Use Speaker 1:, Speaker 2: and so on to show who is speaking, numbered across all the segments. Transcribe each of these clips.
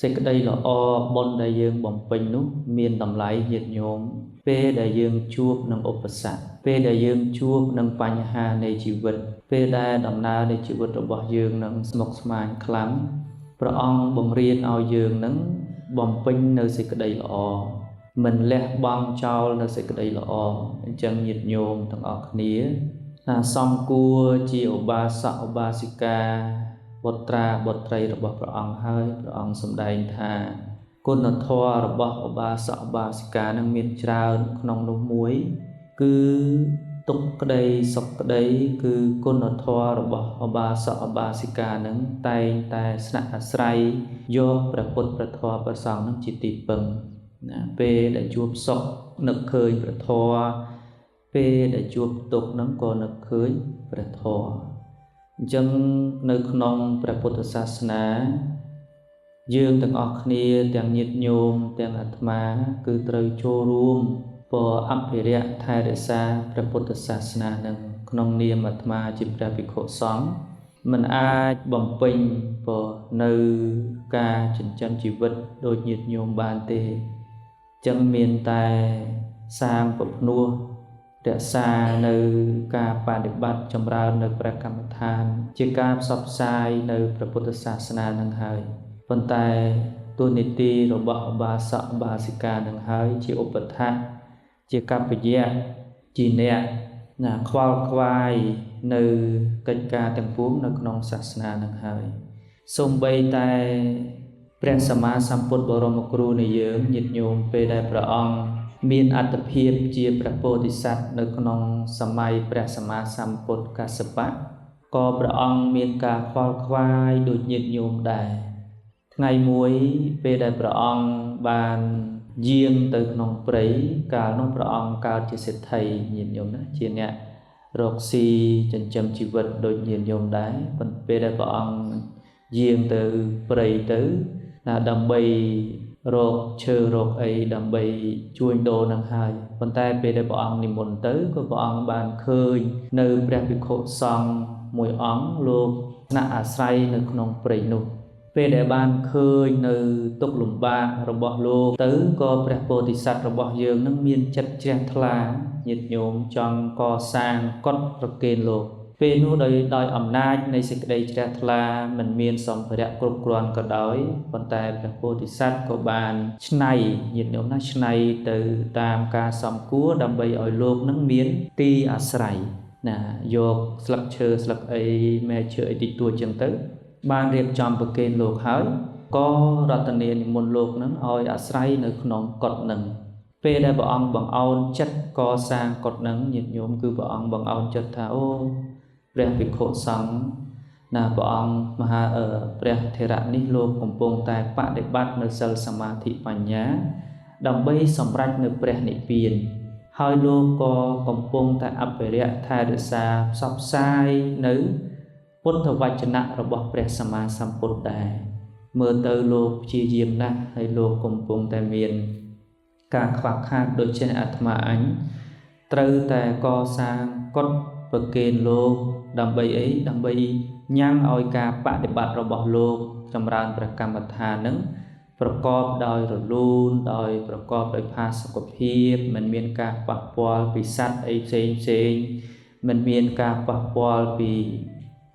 Speaker 1: សេចក្តីល្អបុណ្យដែលយើងបំពេញនោះមានតម្លៃញាតិញោមពេលដែលយើងជួបនឹងឧបសគ្គពេលដែលយើងជួបនឹងបញ្ហានៃជីវិតពេលដែលដំណើរនៃជីវិតរបស់យើងនឹងស្មុគស្មាញខ្លាំងព្រះអង្គបង្រៀនឲ្យយើងនឹងបំពេញនៅសេចក្តីល្អមិនលះបង់ចោលនៅសេចក្តីល្អអញ្ចឹងញាតិញោមទាំងអស់គ្នាណាសំគួរជាឧបាសកឧបាសិកាបុត្រាបុត្រីរបស់ព្រះអង្គហើយព្រះអង្គសម្ដែងថាគុណធម៌របស់ឧបាសកឧបាសិកានឹងមានច្រើនក្នុងនោះមួយគឺទុក្ខក្តីសុខក្តីគឺគុណធម៌របស់ឧបាសកឧបាសិកានឹងតែងតែស្នាក់អាស្រ័យយកព្រះពុទ្ធព្រះធម៌ព្រះសង្ឃនឹងជាទីពឹងណាពេលដែលជួបសុខនឹកឃើញព្រះធម៌ពេលដែលជួបទុក្ខនឹងក៏នឹកឃើញព្រះធម៌អញ្ចឹងនៅក្នុងព្រះពុទ្ធសាសនាយើងទាំងអស់គ្នាទាំងញាតិញោមទាំងអាត្មាគឺត្រូវចូលរួមពរអភិរក្សថែរក្សាព្រះពុទ្ធសាសនានឹងក្នុងនាមអាត្មាជាព្រះភិក្ខុសង្ឃមិនអាចបំពេញពរនៅការចិញ្ចឹមជីវិតដូចញាតិញោមបានទេចឹងមានតែសាងពភ្នោះរក្សានៅការបដិបត្តិចម្រើននៅព្រះកម្មដ្ឋានជាការផ្សព្វផ្សាយនៅព្រះពុទ្ធសាសនានឹងហើយប៉ុន្តែតួនាទីរបស់ឧបាសកឧបាសិកានឹងហើយជាឧបឋាជាកប្បយៈជាអ្នកណាខ្វល់ខ្វាយនៅកិច្ចការទាំងពួងនៅក្នុងសាសនានឹងហើយសូម្បីតែព្រះសម្មាសម្ពុទ្ធបរមគ្រូនៃយើងញាតិញោមពេលដែលព្រះអង្គមានអត្តភាពជាព្រះពោធិសត្វនៅក្នុងសម័យព្រះសម្មាសម្ពុទ្ធកស្សបៈក៏ព្រះអង្គមានការខ្វល់ខ្វាយដូចញាតិញោមដែរថ្ងៃមួយពេលដែលព្រះអង្គបានយាងទៅក្នុងព្រៃកាលនោះព្រះអង្គកើតជាសេដ្ឋីញាតិញោមណាជាអ្នករកស៊ីចិញ្ចឹមជីវិតដូចញាតិញោមដែរប៉ុន្តែពេលដែលព្រះអង្គយាងទៅព្រៃទៅណាដើម្បីរកឈើរកអីដើម្បីជួញដូរនឹងហើយប៉ុន្តែពេលដែលព្រះអង្គនិមន្តទៅក៏ព្រះអង្គបានឃើញនៅព្រះភិក្ខុសង្ឃមួយអង្គលោកស្នាក់អាស្រ័យនៅក្នុងព្រៃនោះពេលដែលបានឃើញនៅទុក្ខលំបាករបស់លោកទៅក៏ព្រះពោធិសត្វរបស់យើងនឹងមានចិត្តជ្រះថ្លាញាតិញោមចង់កសាងកុដិប្រគេនលោកពេលនោះដោយអំណាចនៃសេចក្តីជ្រះថ្លាមិនមានសម្ភារៈគ្រប់គ្រាន់ក៏ដោយប៉ុន្តែព្រះពោធិសត្វក៏បានច្នៃញាតិញោមណាច្នៃទៅតាមការសំគួរដើម្បីឲ្យលោកនឹងមានទីអាស្រ័យណាយកស្លឹកឈើស្លឹកអីមែឈើអីតិចតួចចឹងទៅបានរៀបចំប្រគេនលោកហើយក៏រតនានិមន្តលោកនឹងឲ្យអាស្រ័យនៅក្នុងកុដិនឹងពេលដែលព្រះអង្គបង្អោនចិត្តកសាងកុដិនឹងញាតិញោមគឺព្រះអង្គបង្អោនចិត្តថាអូព្រះភិក្ខុសង្ឃណាព្រះអង្គមហាព្រះថេរៈនេះលោកកំពុងតែបដិបត្តិនៅសិលសមាធិបញ្ញាដើម្បីសម្រេចនៅព្រះនិព្វានហើយលោកក៏កំពុងតែអភិរក្សថែរក្សាផ្សព្វផ្សាយនៅពុទ្ធវចនៈរបស់ព្រះសម្មាសម្ពុទ្ធដែរមើលទៅលោកព្យាយាមណាស់ហើយលោកកំពុងតែមានការខ្វះខាតដូច្នេះអាត្មាអញត្រូវតែកសាងកុដិប្រគេនលោកដើម្បីអីដើម្បីញ៉ាំងឲ្យការបដិបត្តិរបស់លោកចម្រើនព្រះកម្មដ្ឋាននឹងប្រកបដោយរលូនដោយប្រកបដោយផាសុកភាពមិនមានការប៉ះពាល់ពីសត្វអីផ្សេងផ្សេងមិនមានការប៉ះពាល់ពី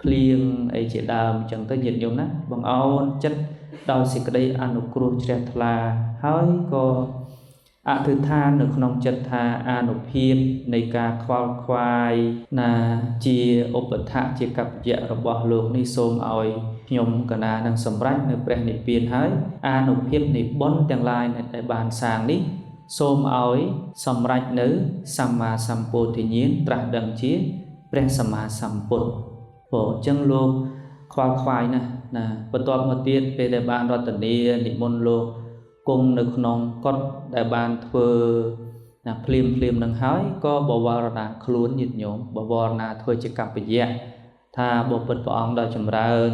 Speaker 1: ភ្លៀងអីជាដើមអញ្ចឹងទៅញាតិញោមណាបង្អោនចិត្តដោយសេចក្តីអនុគ្រោះជ្រះថ្លាហើយក៏អធិដ្ឋាននៅក្នុងចិត្តថាអានុភាពនៃការខ្វល់ខ្វាយណាជាឧបថៈជាកប្បយៈរបស់លោកនេះសូមឲ្យខ្ញុំកណានឹងសម្រេចនៅព្រះនិព្វានហើយអានុភាពនៃបុណ្យទាំងឡាយដែលបានសាងនេះសូមឲ្យសម្រេចនៅសម្មាសម្ពោធិញ្ញាណត្រាស់ដឹងជាព្រះសម្មាសម្ពុទ្ធព្រោះអញ្ចឹងលោកខ្វល់ខ្វាយណាស់ណាបន្ទាប់មកទៀតពេលដែលបានរតនានិមន្តលោកគង់នៅក្នុងកុដិដែលបានធ្វើណាភ្លាមភ្លាមនឹងហើយក៏បវរណាខ្លួនញាតិញោមបវរណាធ្វើជាកប្បយៈថាបពិតព្រះអង្គដ៏ចម្រើន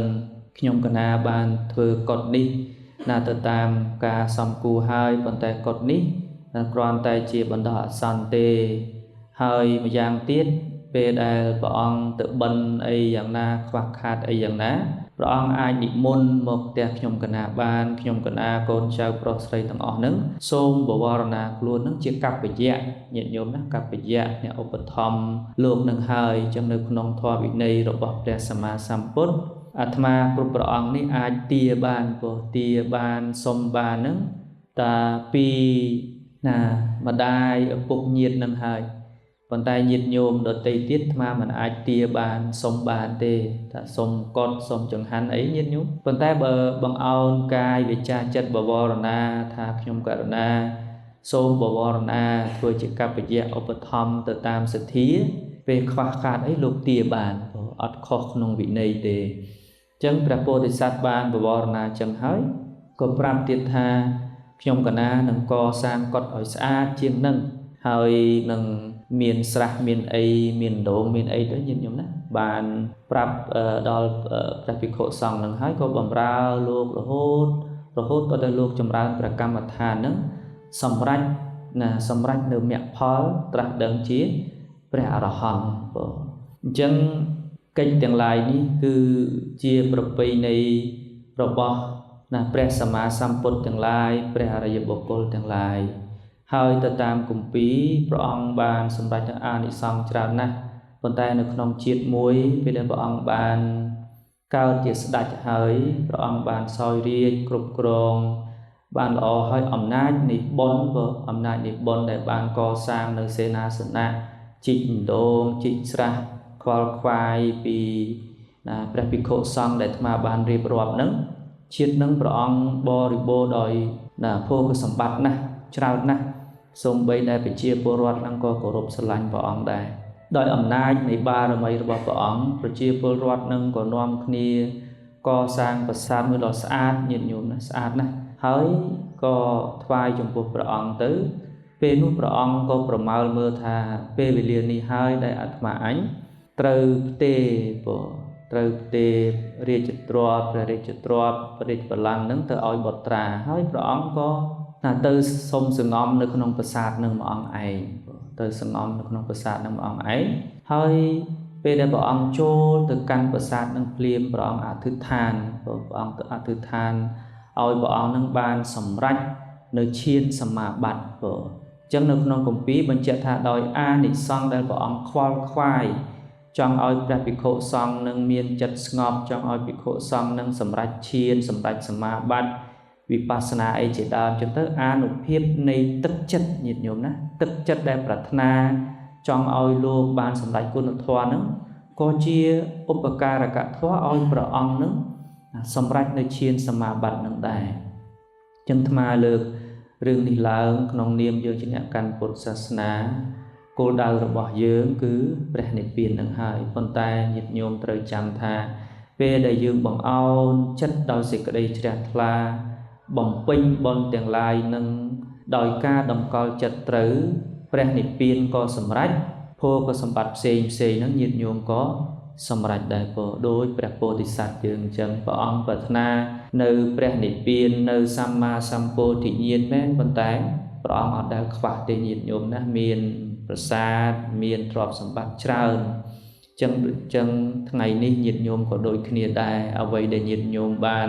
Speaker 1: ខ្ញុំកណាបានធ្វើកុដិនេះណាទៅតាមការសំគួរហើយប៉ុន្តែកុដិនេះគ្រាន់តែជាបណ្ដោះអាសន្នទេហើយម្យ៉ាងទៀតពេលដែលព្រះអង្គទៅបិណ្ឌអីយ៉ាងណាខ្វះខាតអីយ៉ាងណា ព្រះអង្គអាចនិមន្តមកផ្ទះខ្ញុំកណាបានខ្ញុំកណាកូនចៅប្រុសស្រីទាំងអស់ហ្នឹងសូមបវរណាខ្លួនហ្នឹងជាកប្បយៈញាតិញោមណាកប្បយៈអ្នកឧបត្ថម្ភលោកនឹងហើយអញ្ចឹងនៅក្នុងធម៌វិន័យរបស់ព្រះសម្មាសម្ពុទ្ធអាត្មាគ្រប់ព្រះអង្គនេះអាចទាបានព្រោះទាបានសុំបានហ្នឹងតាពីណាម្ដាយឪពុកញាតិនឹងហើយប៉ុន្តែញាតិញោមដទៃទៀតអាត្មាមិនអាចទាបានសុំបានទេថាសុំកត់សុំចង្ហាន់អីញាតិញោមប៉ុន្តែបើបង្អោនកាយវាចាចិត្តបវរណាថាខ្ញុំករុណាសូមបវរណាធ្វើជាកប្បយៈឧបត្ថម្ភទៅតាមសទ្ធាពេលខ្វះខាតអីលោកទាបានព្រោះអត់ខុសក្នុងវិន័យទេអញ្ចឹងព្រះពោធិសត្វបានបវរណាអញ្ចឹងហើយក៏ប្រាប់ទៀតថាខ្ញុំកណានឹងកសាងកុដិឲ្យស្អាតជាងនឹងហើយនឹងមានស្រះមានអីមានដងមានអីទៅញាតិញោមណាបានប្រាប់ដល់ព្រះភិក្ខុសង្ឃនឹងហើយក៏បំរើលោករហូតដល់តែលោកចម្រើនព្រះកម្មដ្ឋាននឹងសម្រេចណាសម្រេចនៅមគ្គផលត្រាស់ដឹងជាព្រះអរហន្តបងអញ្ចឹងកិច្ចទាំងឡាយនេះគឺជាប្រពៃណីរបស់ណាព្រះសម្មាសម្ពុទ្ធទាំងឡាយព្រះអរិយបុគ្គលទាំងឡាយហើយទៅតាមគម្ពីរព្រះអង្គបានសម្រេចនូវអានិសង្សច្រើនណាស់ប៉ុន្តែនៅក្នុងជាតិមួយពេលដែលព្រះអង្គបានកើតជាស្ដេចហើយព្រះអង្គបានសោយរាជ្យគ្រប់គ្រងបានល្អហើយអំណាចនៃបុណ្យបើអំណាចនៃបុណ្យដែលបានកសាងនៅសេនាសនៈជីកដងជីកស្រះខ្វល់ខ្វាយពីណាព្រះភិក្ខុសង្ឃដែលអាត្មាបានរៀបរាប់ហ្នឹងជាតិនឹងព្រះអង្គបរិបូរណ៍ដោយណាភោគសម្បត្តិណាស់ច្រើនណាស់សូម្បីតែប្រជាពលរដ្ឋហ្នឹងក៏គោរពស្រឡាញ់ព្រះអង្គដែរដោយអំណាចនៃបារមីរបស់ព្រះអង្គប្រជាពលរដ្ឋនឹងក៏នាំគ្នាកសាងប្រាសាទមួយដ៏ស្អាតញាតិញោមណាស្អាតណាស់ហើយក៏ថ្វាយចំពោះព្រះអង្គទៅពេលនោះព្រះអង្គក៏ប្រមើលមើលថាពេលវេលានេះហើយដែលអាត្មាអញត្រូវផ្ទេព្រោះត្រូវផ្ទេរាជទ្រព្យព្រះរាជទ្រព្យព្រះរាជបល្ល័ង្កនឹងទៅឲ្យបុត្រាហើយព្រះអង្គក៏ណាទៅសុំសងំនៅក្នុងប្រាសាទនឹងមួយអង្គឯងទៅសងំនៅក្នុងប្រាសាទនឹងមួយអង្គឯងហើយពេលដែលព្រះអង្គចូលទៅកាន់ប្រាសាទនឹងភ្លាមព្រះអង្គអធិដ្ឋានព្រះអង្គទៅអធិដ្ឋានឲ្យព្រះអង្គនឹងបានសម្រេចនៅឈានសមាបត្តិព្រោះអញ្ចឹងនៅក្នុងគម្ពីរបញ្ជាក់ថាដោយអានិសង្សដែលព្រះអង្គខ្វល់ខ្វាយចង់ឲ្យព្រះភិក្ខុសង្ឃនឹងមានចិត្តស្ងប់ចង់ឲ្យភិក្ខុសង្ឃនឹងសម្រេចឈានសម្រេចសមាបត្តិវិបស្សនាអីជាដើមចឹងទៅអានុភាពនៃទឹកចិត្តញាតិញោមណាទឹកចិត្តដែលប្រាថ្នាចង់ឲ្យលោកបានសម្រេចគុណធម៌ហ្នឹងក៏ជាឧបការកធម៌ឲ្យព្រះអង្គនឹងសម្រេចនៅឈានសមាបត្តិនឹងដែរចឹងអាត្មាលើករឿងនេះឡើងក្នុងនាមយើងជាអ្នកកាន់ពុទ្ធសាសនាគោលដៅរបស់យើងគឺព្រះនិព្វាននឹងហើយប៉ុន្តែញាតិញោមត្រូវចាំថាពេលដែលយើងបង្អោនចិត្តដោយសេចក្តីជ្រះថ្លាបំពេញបុណ្យទាំងឡាយនឹងដោយការតម្កល់ចិត្តត្រូវព្រះនិព្វានក៏សម្រេចភោគសម្បត្តិផ្សេងផ្សេងហ្នឹងញាតិញោមក៏សម្រេចដែរពោដោយព្រះពោធិសត្វយើងអញ្ចឹងព្រះអង្គប្រាថ្នានៅព្រះនិព្វាននៅសម្មាសម្ពោធិញ្ញាណមែនប៉ុន្តែព្រះអង្គអត់ដែលខ្វះទេញាតិញោមណាមានប្រាសាទមានទ្រព្យសម្បត្តិច្រើនចឹងថ្ងៃនេះញាតិញោមក៏ដូចគ្នាដែរអ្វីដែលញាតិញោមបាន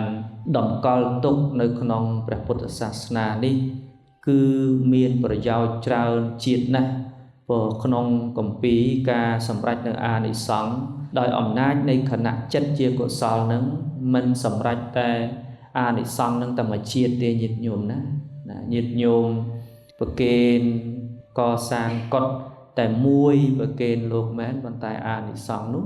Speaker 1: តម្កល់ទុកនៅក្នុងព្រះពុទ្ធសាសនានេះគឺមានប្រយោជន៍ច្រើនជាតិណាស់ព្រោះក្នុងគម្ពីរការសម្រេចនៅអានិសង្សដោយអំណាចនៃខណៈចិត្តជាកុសលនឹងមិនសម្រេចតែអានិសង្សនឹងតែមួយជាតិទេញាតិញោមណាញាតិញោមប្រគេនកសាងកុដិតែមួយប្រគេនលោកមែនប៉ុន្តែអានិសង្សនោះ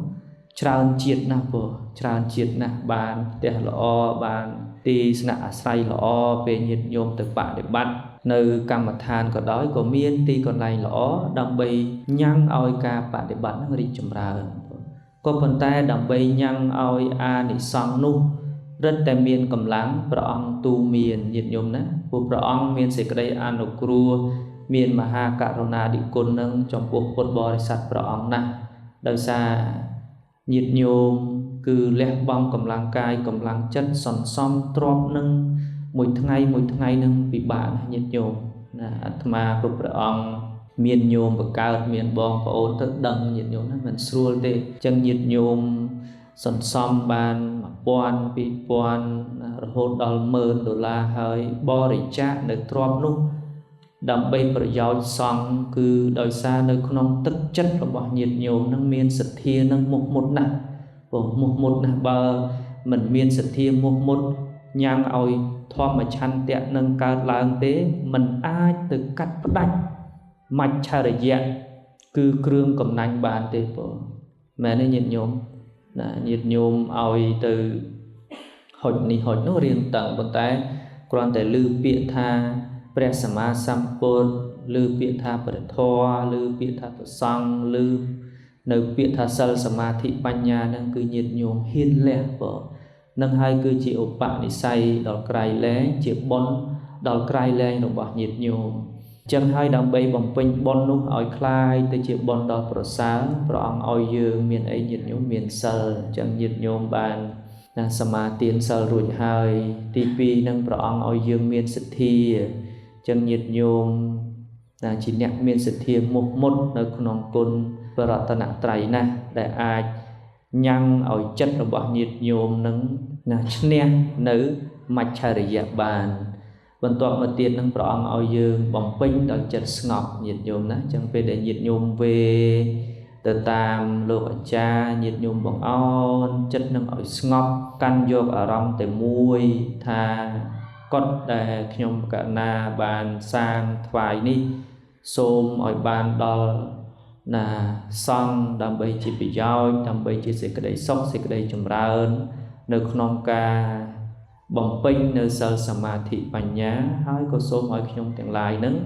Speaker 1: ច្រើនជាតិណាស់ព្រោះច្រើនជាតិណាស់បានផ្ទះល្អបានទីស្នាក់អាស្រ័យល្អពេលញាតិញោមទៅបដិបត្តិនៅកម្មដ្ឋានក៏ដោយក៏មានទីកន្លែងល្អដើម្បីញ៉ាំងឲ្យការបដិបត្តិនឹងរីកចម្រើនក៏ប៉ុន្តែដើម្បីញ៉ាំងឲ្យអានិសង្សនោះរឹតតែមានកម្លាំងព្រះអង្គទូមានញាតិញោមណាព្រោះព្រះអង្គមានសេចក្តីអនុគ្រោះមានមហាករុណាធិគុណនឹងចំពោះពុទ្ធបរិស័ទព្រះអង្គណាស់ដោយសារញាតិញោមគឺលះបង់កម្លាំងកាយកម្លាំងចិត្តសន្សំទ្រព្យនឹងមួយថ្ងៃមួយថ្ងៃនឹងពិបាកណាស់ញាតិញោមណាអាត្មាគ្រប់ព្រះអង្គមានញោមបង្កើតមានបងប្អូនទៅដឹងញាតិញោមណាមិនស្រួលទេអញ្ចឹងញាតិញោម សន្សំបាន1000 2000រហូតដល់10000ដុល្លារហើយបរិច្ចាគនៅទ្រព្យនោះដើម្បីប្រយោជន៍សង្ឃគឺដោយសារនៅក្នុងទឹកចិត្តរបស់ញាតិញោមនឹងមានសទ្ធានឹងមុះមុតណាស់ព្រោះមុះមុតណាស់បើមិនមានសទ្ធាមុះមុតញ៉ាំងឲ្យធម្មឆន្ទៈនឹងកើតឡើងទេមិនអាចទៅកាត់ផ្ដាច់មច្ឆរិយៈគឺគ្រឿងកំណាញ់បានទេបងមែនទេញាតិញោមណាញាតិញោមឲ្យទៅហុចនេះហុចនោះរៀងតឹងប៉ុន្តែគ្រាន់តែឮពាក្យថាព្រះសម្មាសម្ពុទ្ធឮពាក្យថាព្រះធម៌ឮពាក្យថាព្រះសង្ឃឮនៅពាក្យថាសិលសមាធិបញ្ញានឹងគឺញាតិញោមហ៊ានលះបងនឹងហើយគឺជាឧបនិស្ស័យដល់ក្រៃលែងជាបុណ្យដល់ក្រៃលែងរបស់ញាតិញោមចឹងហើយដើម្បីបំពេញបុណ្យនោះឲ្យคล้ายទៅជាបុណ្យដ៏ប្រសើរព្រះអង្គឲ្យយើងមានអីញាតិញោមមានសិលចឹងញាតិញោមបានណាសមាទានសិលរួចហើយទី2នឹងព្រះអង្គឲ្យយើងមានសទ្ធាចឹងញាតិញោមណាជាអ្នកមានសទ្ធាមុះមុតនៅក្នុងគុណព្រះរតនត្រ័យណាស់ដែលអាចញ៉ាំងឲ្យចិត្តរបស់ញាតិញោមនឹងណាឈ្នះនៅមច្ឆរិយៈបានបន្ទាប់មកទៀតនឹងព្រះអង្គឲ្យយើងបំពេញដោយចិត្តស្ងប់ញាតិញោមណាចឹងពេលដែលញាតិញោមវេទៅតាមលោកអាចារ្យញាតិញោមបងអូនចិត្តនឹងឲ្យស្ងប់កាន់យកអារម្មណ៍តែមួយថាកត់ដែលខ្ញុំកណាបានសាងថ្វាយនេះសូមឲ្យបានដល់ណាសង្ឃដើម្បីជាប្រយោជន៍ដើម្បីជាសេចក្តីសុខសេចក្តីចម្រើននៅក្នុងការបំពេញនៅសិលសមាធិបញ្ញាហើយក៏សូមឲ្យខ្ញុំទាំងឡាយនឹង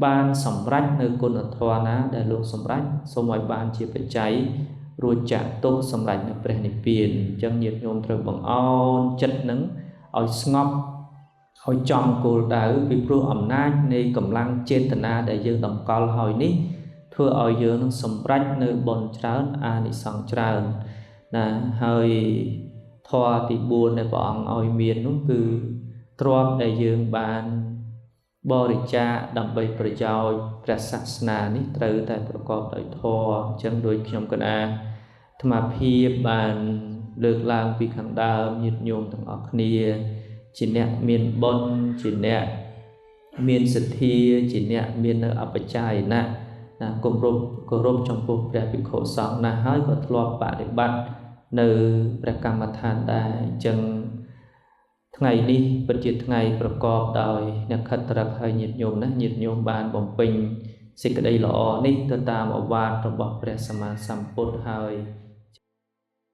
Speaker 1: បានសម្រេចនៅគុណធម៌ណាដែលលោកសម្រេចសូមឲ្យបានជាបច្ច័យរួចចាកទុក្ខសម្រេចនៅព្រះនិព្វានអញ្ចឹងញាតិញោមត្រូវបង្អោនចិត្តនឹងឲ្យស្ងប់ឲ្យចំគោលដៅពីព្រោះអំណាចនៃកម្លាំងចេតនាដែលយើងតម្កល់ហើយនេះធ្វើឲ្យយើងនឹងសម្រេចនៅបុណ្យច្រើនអានិសង្សច្រើនណាហើយធម៌ទី4ដែលព្រះអង្គឲ្យមាននោះគឺទ្រព្យដែលយើងបានបរិច្ចាគដើម្បីប្រយោជន៍ព្រះសាសនានេះត្រូវតែប្រកបដោយធម៌អញ្ចឹងដោយខ្ញុំកណាអាត្មាភាពបានលើកឡើងពីខាងដើមញាតិញោមទាំងអស់គ្នាជាអ្នកមានបុណ្យជាអ្នកមានសទ្ធាជាអ្នកមាននៅអបច្ច័យណៈណាគោរពចំពោះព្រះភិក្ខុសង្ឃណាស់ហើយក៏ធ្លាប់បដិបត្តិនៅព្រះកម្មដ្ឋានដែរអញ្ចឹងថ្ងៃនេះពិតជាថ្ងៃប្រកបដោយនក្ខត្តឫក្សហើយញាតិញោមណាញាតិញោមបានបំពេញសេចក្តីល្អនេះទៅតាមឱវាទរបស់ព្រះសម្មាសម្ពុទ្ធហើយ